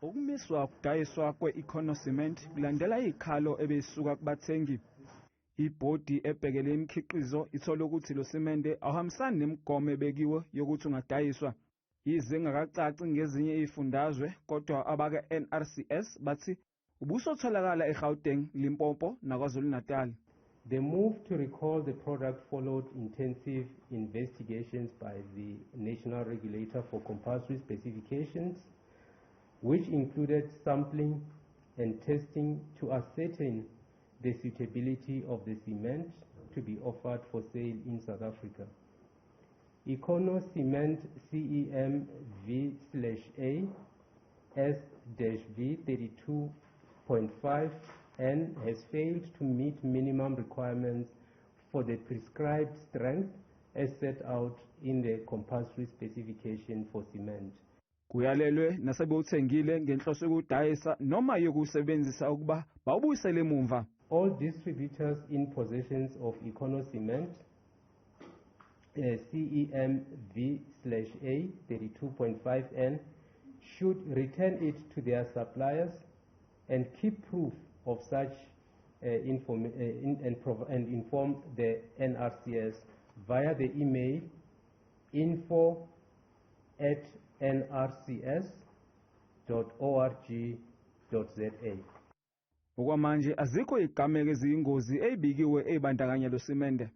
Ukumiswa ukudayiswa kwe-Econocement kulandela izikhalo ebezisuka kubathengi. Ibhodi ebhekele imikhiqizo ithole ukuthi lo simende awuhambisani nemigomo ebekiwe yokuthi ungadayiswa. Yize engakacaci ngezinye izifundazwe, kodwa abaka-NRCS bathi ubusotholakala eGauteng, Limpopo naKwaZulu-Natal. The move to recall the product followed intensive investigations by the National Regulator for Compulsory Specifications, which included sampling and testing to ascertain the suitability of the cement to be offered for sale in South Africa. Econo Cement CEM V/A S-V 32.5 N has failed to meet minimum requirements for the prescribed strength as set out in the compulsory specification for cement. Kuyalelwe nasebewuthengile ngenhloso yokudayisa noma yokusebenzisa ukuba bawubuyisele emumva. All distributors in possessions of Econo Cement CEM V/A 32.5N should return it to their suppliers and keep proof of such and inform the NRCS via the email info@nrcs.org.za. Okwamanje azikho izigameko eziyingozi ezibikiwe ezibandakanya lo simende.